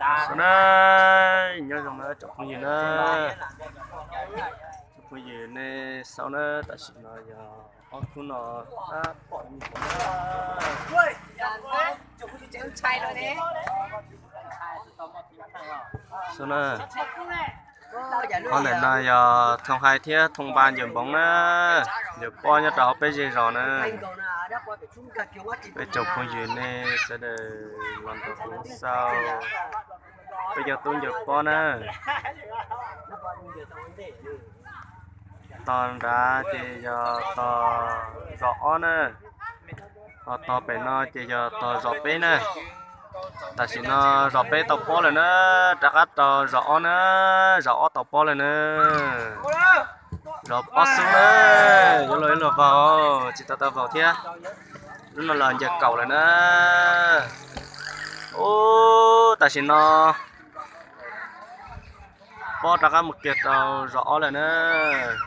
Xaus na, nyob zoo na tsoom phooj ywg na, tsoom phooj ywg nej xaus na, tam sim no yog ob khub no tab pom me nyuam na. Xaus na, qhov ntawm no yog Thoo Hais thiab Thoo Npas ncaws npoov na, ncaws pob nyob rau hauv peb zej zos na. Peb tsoom phooj ywg nej sawv daws los nrog kuv xaus, peb cov tub ncaws pob na. Tog nrad ces yog tog zos ob na, ho tog pem no ces yog tog zos peb na. Tam sim no zos peb tau pob lawm na, rov qab rau zos ob na, zos ob tau pob lawm na. Zos pob xub na, yuav luag ib luag vaus, tsis tau tau vaus thiab. Lub no los ncaws kaum lawm na. Ub, tam sim no pob rov qab mus kiag rau zos ob lawm na,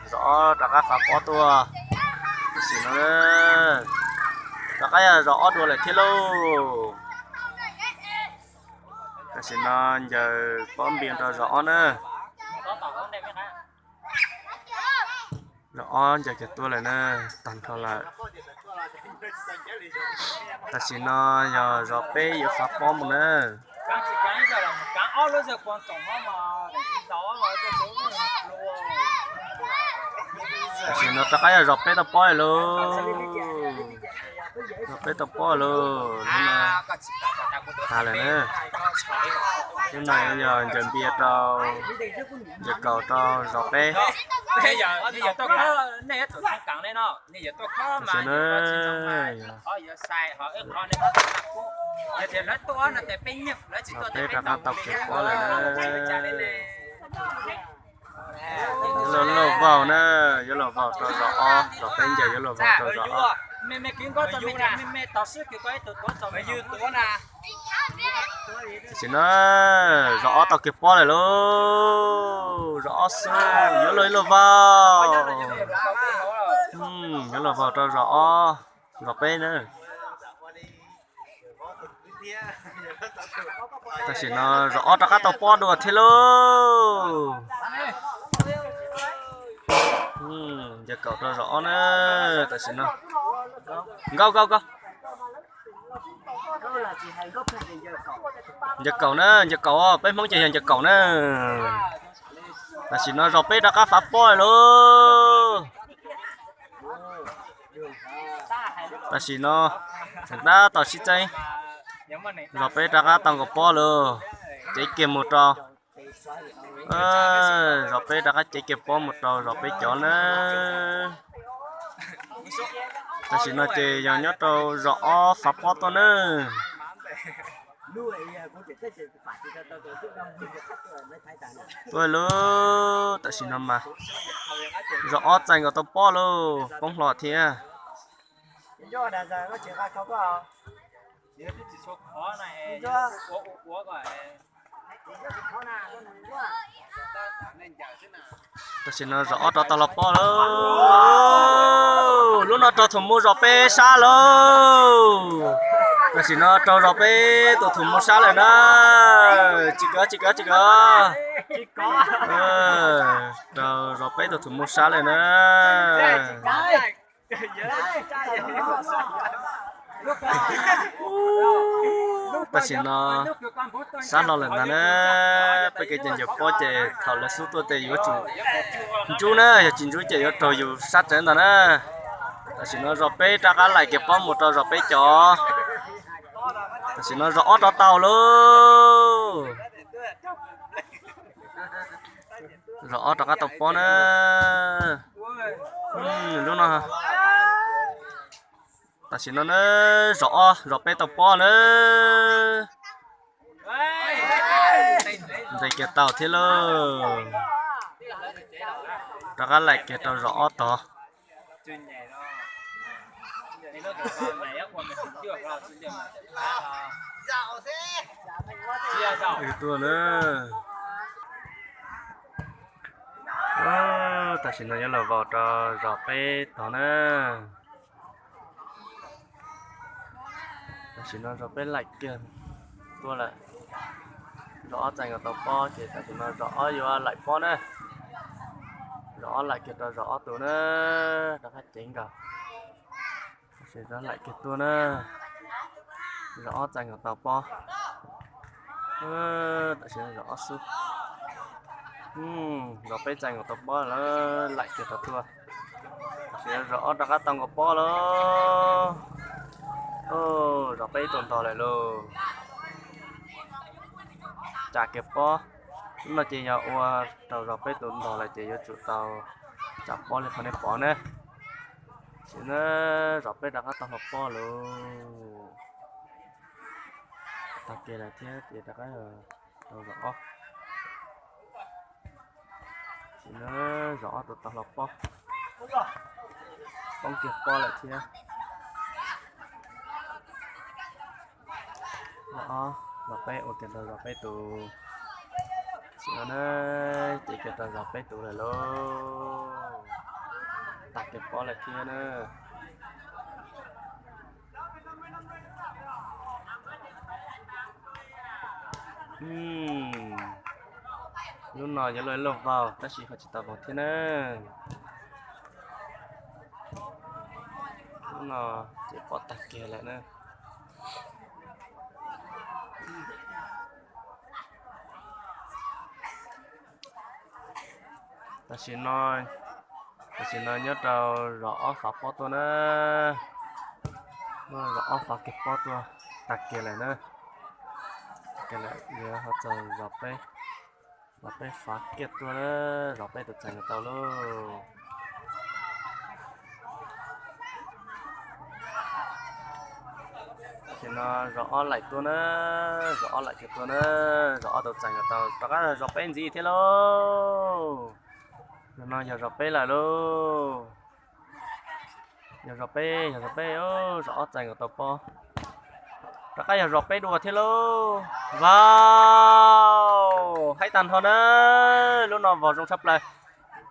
zos ob rov qab fav pob tuaj. Tam sim no rov qab yog zos ob dua lawm thiab lauj. Tam sim no ncaws pob npias rau zos ob na. Zos ob ncaws kiag tuaj lawm na, tag nrho lawm. Tam sim no yog zos peb yuav fav pob mus na. Tam sim no rov qab yog zos peb tau pob lawm lauj. Zos peb tau pob lauj, lub no tas lawm na. Lub no yog ncaws npias rau, ncaws kaum rau zos peb. Tam sim no zos peb rov qab tau kiag pob lawm na. Yuav luag vaus na, yuav luag vaus rau zos ob, zos peb ncaws yuav luag vaus rau zos ob. Tam sim no zos ob tau kiag pob lawm lauj, zos ob xub, yuav luag ib luag vaus, yuav luag vaus rau zos ob, zos peb na. Tam sim no zos ob rov qab tau pob dua thiab lauj. Ncaws kaum rau zos ob na, tam sim no. Nkauj nkauj nkauj. Ncaws kaum na, ncaws kaum, peb Hmoob ces yog ncaws kaum na. Tam sim no zos peb rov qab fav pob lauj. Tam sim no tseem tab tom sib txeeb, zos peb rov qab tau nkaus pob lauj, cev kiag mus rau, zos peb rov qab cev kiag pob mus rau zos peb cov na. Tam sim no ces yog nyob rau zos ob fav pob tuaj na. Tuaj lauj, tam sim no mas zos ob txais nkaus tau pob lauj, poob hlo thiab. Tam sim no zos ob rov tau los pob lauj, lub no raug thum mus zos peb sab lauj. Tam sim no raug zos peb tus thum mus sab lawm na. Tsis kov, tsis kov, tsis kov. Raug zos peb tus thum mus sab lawm na. Tam sim no sab hlo lawm ntag na. Peb kev cai ncaws pob ces thaum lawv xub tuaj ces yuav tsum ntsub na, yog tsis ntsub ces yuav raug yus sab tsev ntag na. Tam sim no zos peb rov qab laim kiag pob mus rau zos peb cov. Tam sim no zos ob rov tau lauj. Zos ob rov qab tau pob na. Lub no tam sim no na, zos ob zos peb tau pob na. Ntes kiag tau thiab lauj. Rov qab laim kiag rau zos ob tod. Tuaj na. Tam sim no yuav los vaus rau zos peb tod na. Tam sim no zos peb laim kiag tuaj lawm. Zos ob txais nkaus tau pob ces tam sim no zos ob yuav laim pob na. Zos ob laim kiag rau zos ob tus na, rov qab ceev nkaus. Tam sim zos laim kiag tuaj na, zos ob txais nkaus tau pob. Tam sim no zos ob xub, zos peb txais nkaus tau pob lawm, laim kiag tau tuaj. Tam sim no zos ob rov qab tau nkaus pob lawm. Zos peb tus ntog lawm lauj. Tsam kiag pob, lub no ces yog ua rau zos peb tus ntog lawm ces yuav tsum tau tsam pob li qhov nej pom na. Tam sim no zos peb rov qab tau hlo pob lauj. Tag kiag lawm thiab ces rov qab rau zos ob. Tam sim no zos ob tau tau hlo pob, poob kiag pob lawm thiab. Zos ob, zos peb ua kiag rau zos peb tus. Tam sim no na, ces kiag rau zos peb tus lawm lauj. Tag kiag pob lawm thiab na. Lub no yuav luag luag vau tab sis ho tsis tau vau thiab na. Lub no ces pob tag kiag lawm na. Tam sim no, tam sim no nyob rau zos ob fav pob tuaj na. Zos ob fav kiag pob tuaj, tag kiag lawm na. Tag kiag lawm yuav ho txog zos peb, zos peb fav kiag tuaj na, zos peb tus txais nkaus tau lauj. Tam sim no zos ob laim tuaj na, zos ob laim kiag tuaj na, zos ob tau txais nkaus tau rov qab zos peb ntxiv thiab lauj. Zos no yog zos peb lawm lauj. Yog zos peb, yog zos peb, zos ob txais nkaus tau pob. Rov qab yog zos peb dua thiab lauj. Vau, haib tag nrho na, lub no vau zoo tshaj plaws.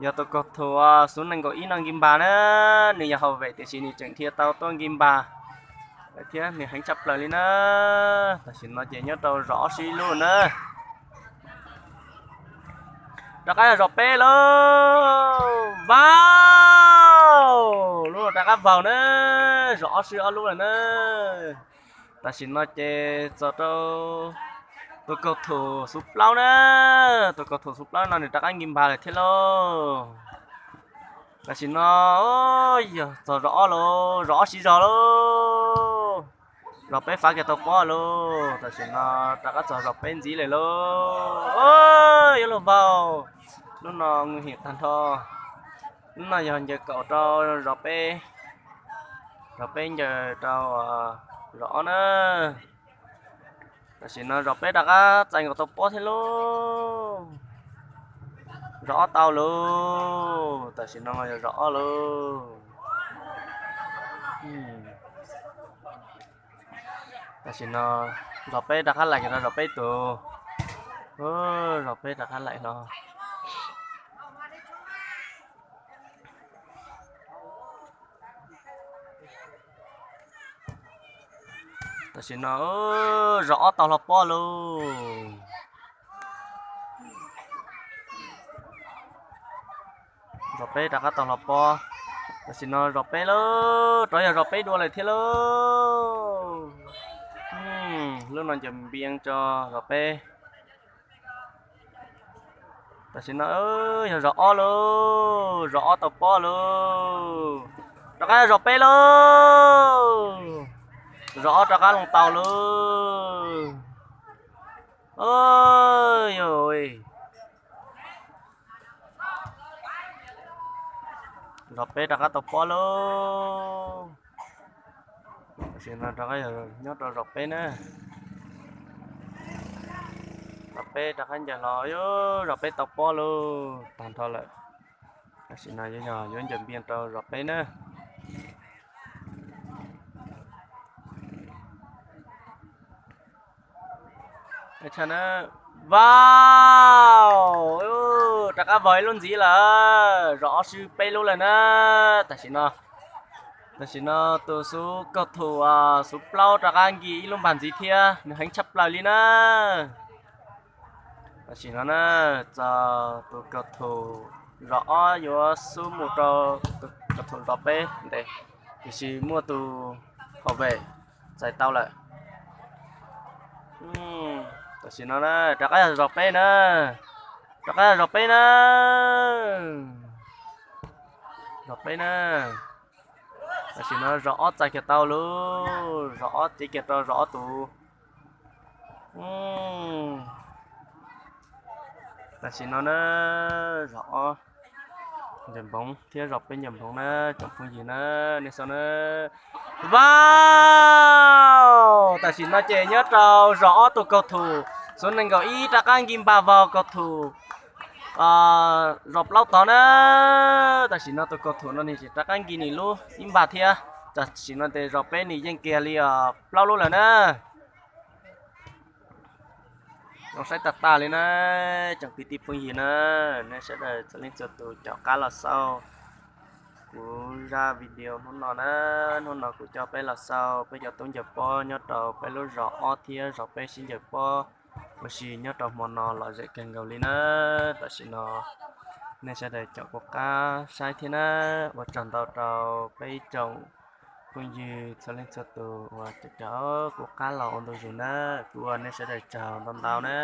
Yog tus kaug thum xub nees nkaum ib no Nkis Npas na, nws yog hauv vem tiam sis nws tseem dhia tau tuaj Nkis Npas lawm thiab, nws heev tshaj plaws li na. Tam sim no ces nyob rau zos ob sib lub na. Rov qab yog zos peb lauj. Vau, lub no rov qab vau na, zos ob sib ob lub lawm na. Tam sim no ces txog rau tus kaug thum xub plaub na, tus kaug thum xub plaub no nws rov qab Nkis Npas lawm thiab lauj. Tam sim no yog txog zos ob lauj, zos ob sib zog lauj. Zos peb fav kiag tau pob lauj, tam sim no rov qab txog zos peb ntxiv lawm lauj. Yuav luag vau, lub no nguy hiểm tag nrho. Lub no yog ncaws kaum rau zos peb, zos peb ncaws rau zos ob na. Tam sim no zos peb rov qab txais nkaus tau pob thiab lauj. Zos ob tau lauj, tam sim no yog zos ob lauj. Tam sim no zos peb rov qab laim kiag rau zos peb tus. Zos peb rov qab laim hlo. Tam sim no zos ob tau hlo pob lauj. Zos peb rov qab tau hlo pob. Tam sim no zos peb lauj, rov yog zos peb dua lawm thiab lauj. Lub no ncaws npias tso zos peb. Tam sim no yog zos ob lauj, zos ob tau pob lauj. Rov qab yog zos peb lauj. Zos ob rov qab los tau lauj. Yog zos peb rov qab tau pob lauj. Tam sim no rov qab yog nyob rau zos peb na. Zos peb rov qab ncaws hlo, zos peb tau pob lauj, tag nrho lawm. Tam sim no yuav yog yuav ncaws npias rau zos peb na. Vau, rov qab vau ib lub ntxiv lawm, zos ob sib peb lub lawm na. Tam sim no, tam sim no tus xub kaug thum xub plaub rov qab nkis ib lub npag ntxiv thiab, nws heev tshaj plaws li na. Tam sim no na, txog tus kaum thum zos ob yuav xub mus rau tus kaum thum zos peb ntev, tiam sis muaj tus hauv vem txais tau lawm. Tam sim no na, rov qab yog zos peb na, rov qab yog zos peb na, zos peb na. Tam sim no zos ob txais kiag tau lawm, zos ob cev kiag rau zos ob tus. Tam sim no na, zos ob Ncaws Npoov thiab zos peb Ncaws Npoov na, tsoom phooj ywg na, nej saib na. Vau, tam sim no ces nyob rau zos ob tus kaum thum, xuv nees nkaum ib rov qab nkig npag vau kaum thum zos plaub tod na. Tam sim no tus kaum thum no nws tsis rov qab nkig nws lub ib npag thiab. Tam sim no ces zos peb nws yeej kiag li os plaub lub lawm na. Zoo saib tag tag li na, tsoom kwv tij phooj ywg na, nej sawv daws txhua leej txhua tus caum qab los xauj kuv zaj video hnub no na. Hnub no kuv coj peb los xauj peb cov tub ncaws pob nyob rau peb lub zos ob thiab zos peb sib ncaws pob ua si nyob rau hmo no lom zem kawg nkaus li na. Tam sim no nej sawv daws caum kuv qab saib thiab na. Ua tsaug ntau rau peb ib tsoom phooj ywg txhua leej txhua tus uas caum kuv qab los ua ntu zus na. Kuv ua nej sawv daws tsaug ntau ntau na.